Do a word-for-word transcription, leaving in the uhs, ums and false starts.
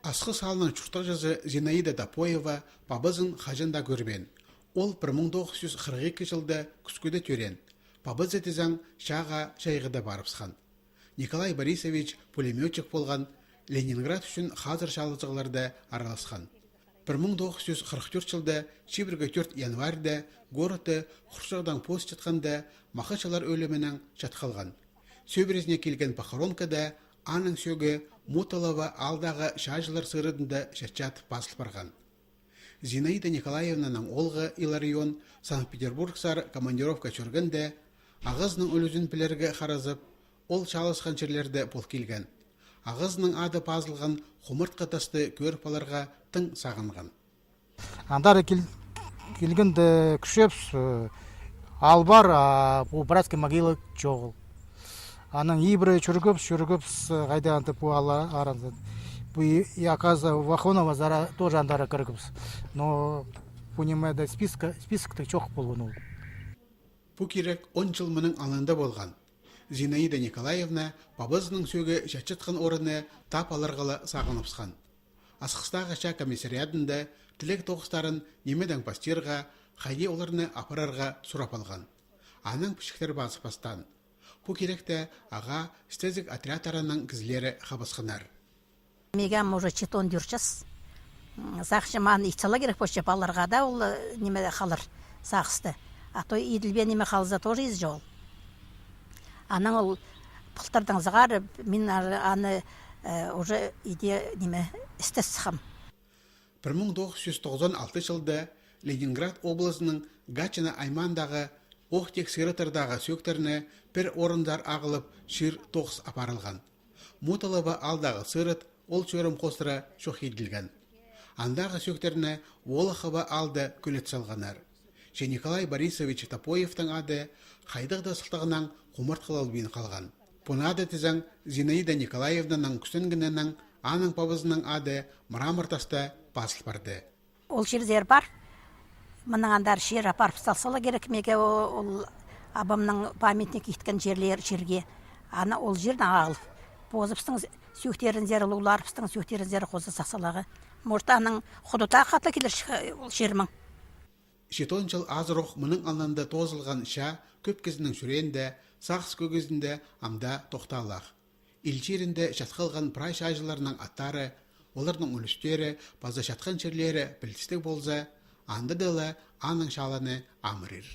Асхыс аалның чуртағҷызы Зинаида Топоева пабазын хаҷан даа кӧрбеен. Ол пір муң тоғыс чӱс хырых ікі чылда Кӱскӱде тӧреен. Пабазы тізең, чааға чайғыда парыбысхан. Николай Борисович пулемётчик полған, Ленинград ӱчӱн хазыр чаалазығларда араласхан. Пір муң тоғыс чӱс хырых тӧрт чылда чибіргі тӧрт январьда городты хурчағдаң позып чатханда махачылар ӧлімінең чат халған. Сӧбірезіне килген похоронкада аның сӧӧгі Муталово аалдағы чааҷылар сыырыдында чатчат пазыл парған. Зинаида Николаевнаның оолғы Иларион Санкт-Петербургсар командировка чӧргенде, ағазының ӱлӱзін пілерге харазып, ол чааласхан чирлерде пол килген. Ағазының ады пазылған хумартхы тасты кӧріп аларға тың сағынған. Андар кил-, килгенде кӱшепс, э, аал пар, а пу братский могила чоғыл. Анаң ибіре чӧргебіс, чӧргебіс, э, хайда анда пу аал аразында. Пу и, и оказывается, Вахунова зара тоже андар кіргебіс. Но пу нимеде списка, спискте чох полған ол. Пу кирек он чыл мының алнында полған. Зинаида Николаевна пабазының сӧӧгі чатчатхан орынны тап аларға ла сағыныбысхан. Асхыстағы чаа комиссариадында тілег тоғыстарын нимедең пастирға, хайди оларны апарарға сурап алған. Анаң пічіктер пазып пастаан. Пу киректе ағаа істезіг отрядтарының кізілері хабысханнар. Меге ам уже читон тӧрт час. М, сағынчам, аны ит сала кирек полча, палаларға даа ол, э, ниме халар сағысты. А то иділбеен ниме халза, тоже изі чоғыл. Анаң ол пылтырдаң сығарып, мин аны, аны, э, уже иде ниме істес сыххам. Пір муң тоғыс чӱс тоғызон алты чылда Ленинград облазының Гатчина аймаандағы Охтик сыыраттардағы сӧӧктерні пір орынзар ағылып, чир тоғыс апарылған. Муталово аалдағы сыырат ол чӧрім хозыра чох иділген. Андағы сӧӧктерні Волохово аалда кӱлет салғаннар. Че Николай Борисович Топоевтің ады хайдағ-да сылтағнаң хумартхылалбин халған. Пу ады тізең Зинаида Николаевнаның кӱстенгенінең аның пабазының ады мрамор таста пазыл парды. Ол чирзер пар. Мының андар чир апарып салза ла кирек, меге о-, ол абамның памятник иткен чирлер, чирге. Аны ол чирдең ағылып, позыбыстың сӧӧктерінзер, улуғларыбыстың сӧӧктерінзер хоза сахсаларға. Может, аның худатаа хатла килер чіг-, ол чирмең. Читон чыл азырох мының алнында тоозылған чаа кӧп кізінің чӱреенде, сағыс кӧгізінде ам даа тохтаалах. Ил чирінде чат халған прай чааҷыларның аттары, оларның ӱлӱстері паза чатхан чирлері пілдістіг полза, анда даа ла аның чаланы амырир.